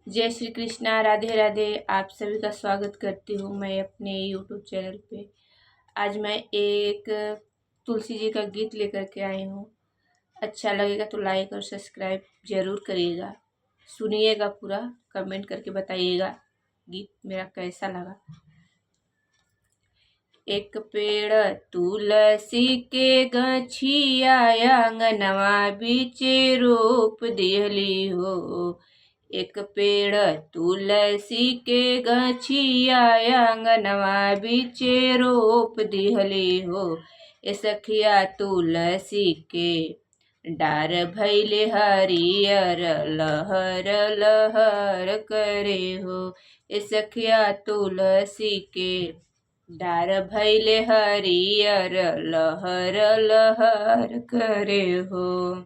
जय श्री कृष्णा। राधे राधे। आप सभी का स्वागत करती हूँ मैं अपने यूट्यूब चैनल पे। आज मैं एक तुलसी जी का गीत लेकर के आई हूँ। अच्छा लगेगा तो लाइक और सब्सक्राइब ज़रूर करिएगा। सुनिएगा पूरा, कमेंट करके बताइएगा गीत मेरा कैसा लगा। एक पेड़ तुलसी के गछिया आंगनवा बीचे रोप दिहली हो। एक पेड़ तुलसी के गछिया आंगनवा बीचे रोप दिहली हो। ए सखिया तुलसी के डार भैले हरियर लहर लहर करे हो। ए सखिया तुलसी के डार भैले हरियर लहर लहर करे हो।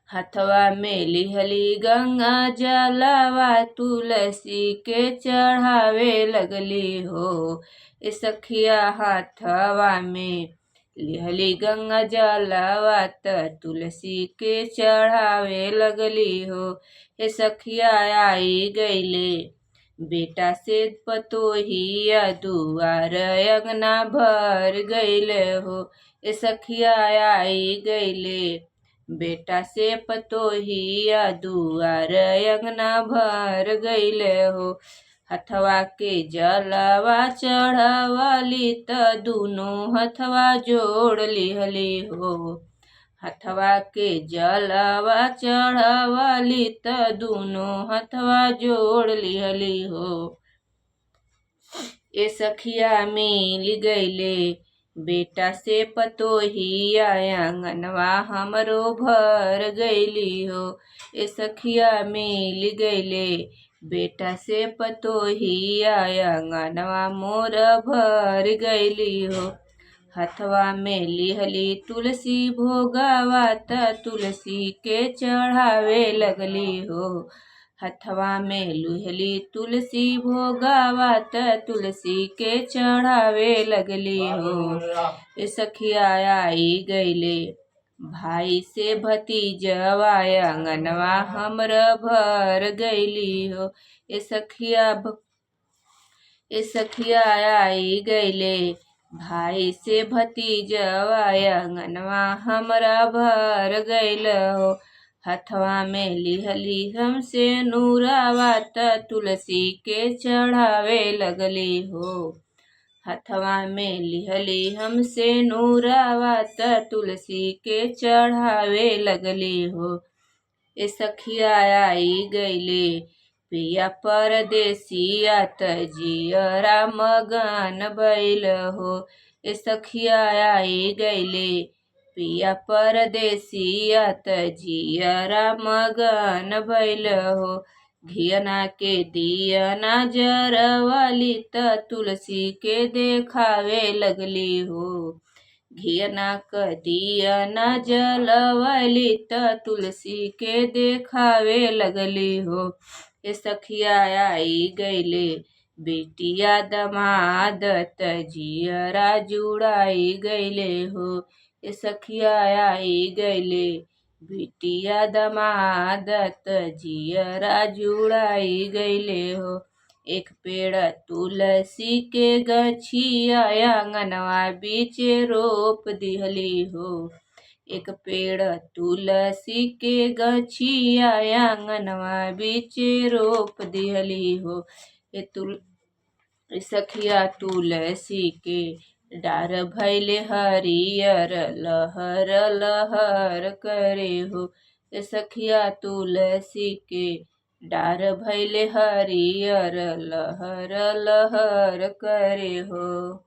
हथवा में लिहली गंगा जलवा तुलसी के चढ़ावे लगली हो। ए सखिया हाथवा में लिहली गंगा जलवा त तुलसी के चढ़ावे लगली हो। ए सखिया आई गईले बेटा से पतोहिया दुआर अंगना भर गईले हो। ए सखिया आई गईले बेटा से पतोहिया दुआर अंगना भर गईले हो। हथवा के जलवा चढ़वली त दुनो हथवा जोड़ लिहली हो। हथवा के जलवा चढ़वली त दुनो हथवा जोड़ लिहली हो। ए सखिया मिल गईले बेटा से पतोहिया आंगनवा हमरो भर गईली हो। ए सखिया मिल गईले बेटा से पतोहिया आंगनवा मोर भर गईली हो। हथवा में लिहली तुलसी भोगावा त तुलसी के चढ़ावे लगली हो। हथवा में लिहली तुलसी भोगावा त तुलसी के चढ़ावे लगली हो। ए सखिया आई गईले भाई से भतीजवा आंगनवा हमर भर गईली हो। ए सखिया ए सखिया आई गईले भाई से भतीजवा आंगनवा हमरा भर गईल हो। हथवा में लिहली हमसे नूरावा त तुलसी के चढ़ावे लगली हो। हथवा में लिहली हमसे नूरावा त तुलसी के चढ़ावे लगली हो। ए सखिया आई गईले पिया परदेसिया त जियरा मगन भइल हो। ए सखिया आई गईले पिया परदेसिया त जियरा मगन भइल हो। घियना के दियना जरवली त तुलसी के देखावे लगली हो। घियना क दियना जलवली त तुलसी के देखावे लगली हो। ए सखिया आई गईले बेटिया दमाद त जियरा जुड़ाई गईले हो। ए सखिया आई गईले बिटिया दमाद त जियरा जुड़ाई गईले हो। एक पेड़ तुलसी के गछिया आंगनवा बीचे रोप दिहली हो। एक पेड़ तुलसी के गछिया आंगनवा बीचे रोप दिहली हो। ए तुल सखिया तुलसी के डार भैले हरियर लहर लहर करे हो। ए सखिया तुलसी के डार भैले हरियर लहर लहर करे हो।